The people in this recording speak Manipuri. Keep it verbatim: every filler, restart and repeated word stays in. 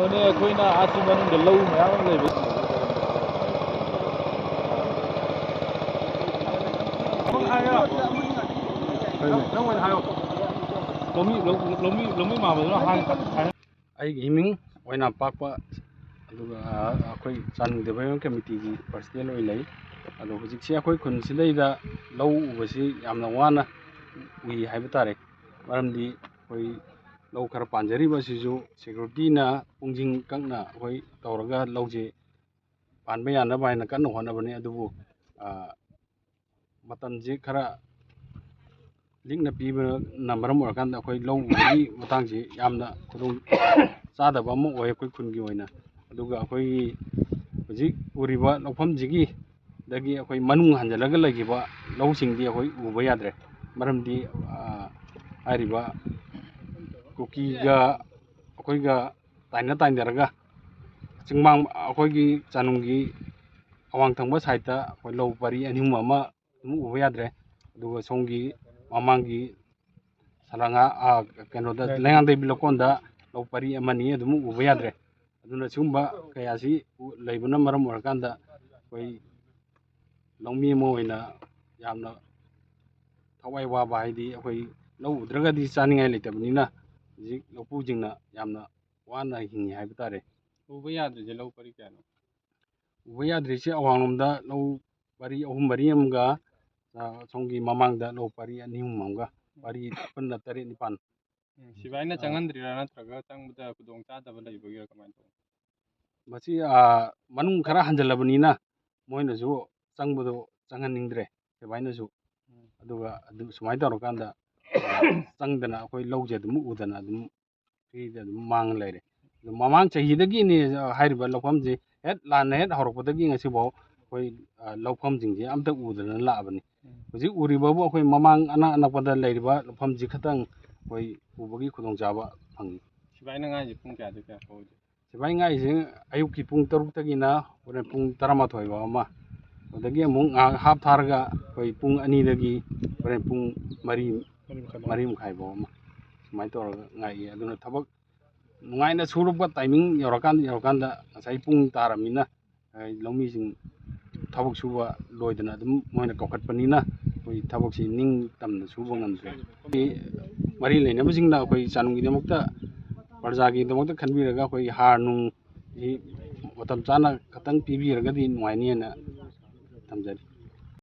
ꯑꯗꯨꯅꯦ ꯑꯩꯈꯣꯏꯅ ꯑꯥ ꯆꯤꯡ ꯃꯅꯨꯡꯗ ꯂꯧ ꯃꯌꯥꯝ ꯑꯃ ꯂꯩꯕ꯫ ꯅꯪ ꯑꯣꯏꯅ ꯍꯥꯏꯌꯣ꯫ ꯂꯧꯃꯤ, ꯂꯧ-, ꯂꯧꯃꯤ, ꯂꯧꯃꯤ ꯃꯥꯟꯕꯗꯨꯅ ꯍꯥꯟꯅ ꯍꯥꯏ-꯫ ꯑꯩꯒꯤ ꯏꯃꯤꯡ ꯑꯣꯏꯅꯥꯝꯄꯥꯛꯄ, ꯑꯗꯨꯒ ꯑꯩꯈꯣꯏ ꯆꯥꯟꯗꯦꯜ ꯗꯦꯕꯂꯞꯃꯦꯟ ꯀꯃꯤꯇꯤꯒꯤ ꯄ꯭ꯔꯁꯤꯗꯦꯟ ꯑꯣꯏꯅ ꯂꯩ꯫ ꯑꯗꯣ ꯍꯧꯖꯤꯛꯁꯦ ꯑꯩꯈꯣꯏ ꯈꯨꯟꯁꯤꯗꯩꯗ ꯂꯧ ꯎꯕꯁꯤ ꯌꯥꯝꯅ ꯋꯥꯅ ꯎꯏ ꯍꯥꯏꯕ ꯇꯥꯔꯦ꯫ ꯃꯔꯝꯗꯤ ꯑꯩꯈꯣꯏ ꯂꯧ ꯈꯔ ꯄꯥꯟꯖꯔꯤꯕ ꯑꯁꯤꯁꯨ ꯁꯦꯀ꯭ꯌꯨꯔꯤꯇꯤꯅ ꯄꯨꯡꯁꯤꯡ ꯀꯛꯅ ꯑꯩꯈꯣꯏ ꯇꯧꯔꯒ ꯂꯧꯁꯦ ꯄꯥꯟꯕ ꯌꯥꯅꯕ ꯍꯥꯏꯅ ꯀꯟꯅ ꯍꯣꯠꯅꯕꯅꯤ꯫ ꯑꯗꯨꯕꯨ, ꯑ, ꯃꯇꯝꯁꯦ ꯈꯔ ꯂꯤꯛꯅ ꯄꯤꯕꯅ ꯃꯔꯝ ꯑꯣꯏꯔꯀꯥꯟꯗ ꯑꯩꯈꯣꯏ ꯂꯧ ꯎꯕꯒꯤ ꯃꯇꯥꯡꯁꯤ ꯌꯥꯝꯅ ꯈꯨꯗꯣꯡ ꯆꯥꯗꯕ ꯑꯃ ꯑꯣꯏ ꯑꯩꯈꯣꯏ ꯈꯨꯟꯒꯤ ꯑꯣꯏꯅ꯫ ꯑꯗꯨꯒ ꯑꯩꯈꯣꯏꯒꯤ ꯍꯧꯖꯤꯛ ꯎꯔꯤꯕ ꯂꯧꯐꯝꯁꯤꯒꯤ ꯗꯒꯤ ꯑꯩꯈꯣꯏ ꯃꯅꯨꯡ ꯍꯟꯖꯤꯜꯂꯒ ꯂꯩꯈꯤꯕ ꯂꯧꯁꯤꯡꯗꯤ ꯑꯩꯈꯣꯏ ꯎꯕ ꯌꯥꯗ꯭ꯔꯦ꯫ ꯃꯔꯝꯗꯤ, ꯑ, ꯍꯥꯏꯔꯤꯕ ꯀꯨꯀꯤꯒ ꯑꯩꯈꯣꯏꯒ ꯇꯥꯏꯅ ꯇꯥꯏꯅꯔꯒ ꯆꯤꯡꯃꯥꯡ ꯑꯩꯈꯣꯏꯒꯤ ꯆꯥꯅꯨꯡꯒꯤ ꯑꯋꯥꯡ ꯊꯪꯕ ꯁꯥꯏꯠꯇ ꯑꯩꯈꯣꯏ ꯂꯧ ꯄꯔꯤ ꯑꯅꯤ ꯑꯍꯨꯝ ꯑꯃ ꯑꯗꯨꯝ ꯎꯕ ꯌꯥꯗ꯭ꯔꯦ꯫ ꯑꯗꯨꯒ ꯁꯣꯝꯒꯤ ꯃꯃꯥꯡꯒꯤ ꯁꯂꯥꯡꯉꯥ, ꯑ, ꯀꯩꯅꯣꯗ, ꯂꯩꯉꯥꯡꯗꯩꯕꯤ ꯂꯧꯀꯣꯟꯗ ꯂꯧ ꯄꯔꯤ ꯑꯃꯅꯤ ꯑꯗꯨꯝ ꯎꯕ ꯌꯥꯗ꯭ꯔꯦ꯫ ꯑꯗꯨꯅ ꯁꯤꯒꯨꯝꯕ ꯀꯌꯥꯁꯤ ꯎ-, ꯂꯩꯕꯅ ꯃꯔꯝ ꯑꯣꯏꯔꯀꯥꯟꯗ ꯑꯩꯈꯣꯏ ꯂꯧꯃꯤ ꯑꯃ ꯑꯣꯏꯅ ꯌꯥꯝꯅ ꯊꯋꯥꯏ ꯋꯥꯕ ꯍꯥꯏꯗꯤ ꯑꯩꯈꯣꯏ ꯂꯧ ꯎꯗ꯭ꯔꯒꯗꯤ ꯆꯥꯅꯤꯡꯉꯥꯏ ꯂꯩꯇꯕꯅꯤꯅ ꯍꯧꯖꯤꯛ ꯂꯧꯄꯨꯁꯤꯡꯅ ꯌꯥꯝꯅ ꯋꯥꯅ ꯍꯤꯡꯉꯤ ꯍꯥꯏꯕ ꯇꯥꯔꯦ꯫ ꯎꯕ ꯌꯥꯗ꯭ꯔꯤꯁꯦ ꯂꯧ ꯄꯔꯤ ꯀꯌꯥꯅꯣ? ꯎꯕ ꯌꯥꯗ꯭ꯔꯤꯁꯦ ꯑꯋꯥꯡꯂꯣꯝꯗ ꯂꯧ ꯄꯔꯤ ꯑꯍꯨꯝ ꯃꯔꯤ ꯑꯃꯒ, ꯑ, ꯁꯣꯝꯒꯤ ꯃꯃꯥꯡꯗ ꯂꯧ ꯄꯔꯤ ꯑꯅꯤ ꯑꯍꯨꯝ ꯑꯃꯒ, ꯄꯔꯤ ꯄꯨꯟꯅ ꯇꯔꯦꯠ ꯅꯤꯄꯥꯟ꯫ ꯎꯝ, ꯁꯤꯕꯥꯏꯅ ꯑ꯫ ꯆꯪꯍꯟꯗ꯭ꯔꯤꯔꯥ ꯅꯠꯇ꯭ꯔꯒ ꯆꯪꯕꯗ ꯈꯨꯗꯣꯡ ꯆꯥꯗꯕ ꯂꯩꯕꯒꯤꯔꯥ ꯀꯃꯥꯏꯅ ꯇꯧꯕ? ꯃꯁꯤ, ꯑ, ꯃꯅꯨꯡ ꯈꯔ ꯍꯟꯖꯤꯜꯂꯕꯅꯤꯅ ꯃꯣꯏꯅꯁꯨ ꯆꯪꯕꯗꯣ ꯆꯪꯍꯟꯅꯤꯡꯗ꯭ꯔꯦ ꯁꯤꯕꯥꯏꯅꯁꯨ꯫ ꯎꯝ꯫ ꯑꯗꯨꯒ ꯑꯗꯨ ꯁꯨꯃꯥꯏꯅ ꯇꯧꯔꯀꯥꯟꯗ ꯆꯪꯗꯅ ꯑꯩꯈꯣꯏ ꯂꯧꯁꯦ ꯑꯗꯨꯝ ꯎꯗꯅ ꯑꯗꯨꯝ ꯐ꯭ꯔꯤꯗ ꯑꯗꯨꯝ ꯃꯥꯡꯉ ꯂꯩꯔꯦ꯫ ꯑꯗꯣ ꯃꯃꯥꯡ ꯆꯍꯤꯗꯒꯤꯅꯤ ꯍꯥꯏꯔꯤꯕ ꯂꯧꯐꯝꯁꯦ ꯍꯦꯛ ꯂꯥꯟꯅ ꯍꯦꯛ ꯍꯧꯔꯛꯄꯗꯒꯤ ꯉꯁꯤꯐꯥꯎ ꯑꯩꯈꯣꯏ, ꯑ, ꯂꯧꯐꯝꯁꯤꯡꯁꯦ ꯑꯝꯇ ꯎꯗꯅ ꯂꯥꯛꯑꯕꯅꯤ꯫ ꯎꯝ꯫ ꯍꯧꯖꯤꯛ ꯎꯔꯤꯕꯕꯨ ꯑꯩꯈꯣꯏ ꯃꯃꯥꯡ ꯑꯅꯛ ꯑꯅꯛꯄꯗ ꯂꯩꯔꯤꯕ ꯂꯧꯐꯝꯁꯤ ꯈꯛꯇꯪ ꯑꯩꯈꯣꯏ ꯎꯕꯒꯤ ꯈꯨꯗꯣꯡꯆꯥꯕ ꯐꯪꯉꯤ꯫ ꯁꯤꯕꯥꯏꯅ ꯉꯥꯏꯁꯦ ꯄꯨꯡ ꯀꯌꯥꯗꯒꯤ ꯀꯌꯥ ꯐꯥꯎ ꯑꯣꯏꯗꯣꯏꯅꯣ? ꯁꯤꯕꯥꯏ ꯉꯥꯏꯁꯦ ꯑꯌꯨꯛꯀꯤ ꯄꯨꯡ ꯇꯔꯨꯛꯇꯒꯤꯅ ꯍꯣꯔꯦꯟ ꯄꯨꯡ ꯇꯔꯥꯃꯥꯊꯣꯏ ꯐꯥꯎ ꯑꯃ, ꯑꯗꯒꯤ ꯑꯃꯨꯛ ꯉꯥꯏꯍꯥꯛ ꯍꯥꯞ ꯊꯥꯔꯒ ꯑꯩꯈꯣꯏ ꯄꯨꯡ ꯑꯅꯤꯗꯒꯤ ꯍꯣꯔꯦꯟ ꯄꯨꯡ ꯃꯔꯤ, ꯃꯔꯤ ꯃꯈꯥꯏ ꯐꯥꯎ꯫ ꯃꯔꯤ ꯃꯈꯥꯏ ꯐꯥꯎ ꯑꯃ, ꯁꯨꯃꯥꯏꯅ ꯇꯧꯔꯒ ꯉꯥꯏꯌꯦ꯫ ꯑꯗꯨꯅ ꯊꯕꯛ ꯅꯨꯡꯉꯥꯏꯅ ꯁꯨꯔꯛꯄ ꯇꯥꯏꯃꯤꯡ ꯌꯧꯔꯀꯥꯟꯗ ꯌꯧꯔꯀꯥꯟꯗ ꯉꯁꯥꯏ ꯄꯨꯡ ꯇꯥꯔꯕꯅꯤꯅ, ꯑꯩ ꯂꯧꯃꯤꯁꯤꯡ ꯊꯕꯛ ꯁꯨꯕ ꯂꯣꯏꯗꯅ ꯑꯗꯨꯝ ꯃꯣꯏꯅ ꯀꯧꯈꯠꯄꯅꯤꯅ, ꯑꯩꯈꯣꯏ ꯊꯕꯛꯁꯤ ꯅꯤꯡꯇꯝꯅ ꯁꯨꯕ ꯉꯝꯗ꯭ꯔꯦ꯫ ꯑꯩ ꯃꯔꯤ ꯂꯩꯅꯕꯁꯤꯡꯅ ꯑꯩꯈꯣꯏ ꯆꯥꯅꯨꯡꯒꯤꯗꯃꯛꯇ, ꯄ꯭ꯔꯖꯥꯒꯤꯗꯃꯛꯇ ꯈꯟꯕꯤꯔꯒ ꯑꯩꯈꯣꯏ ꯍꯥꯔ ꯅꯨꯡ ꯁꯤ ꯃꯇꯝ ꯆꯥꯅ ꯈꯇꯪ ꯄꯤꯕꯤꯔꯒꯗꯤ ꯅꯨꯡꯉꯥꯏꯅꯤꯅ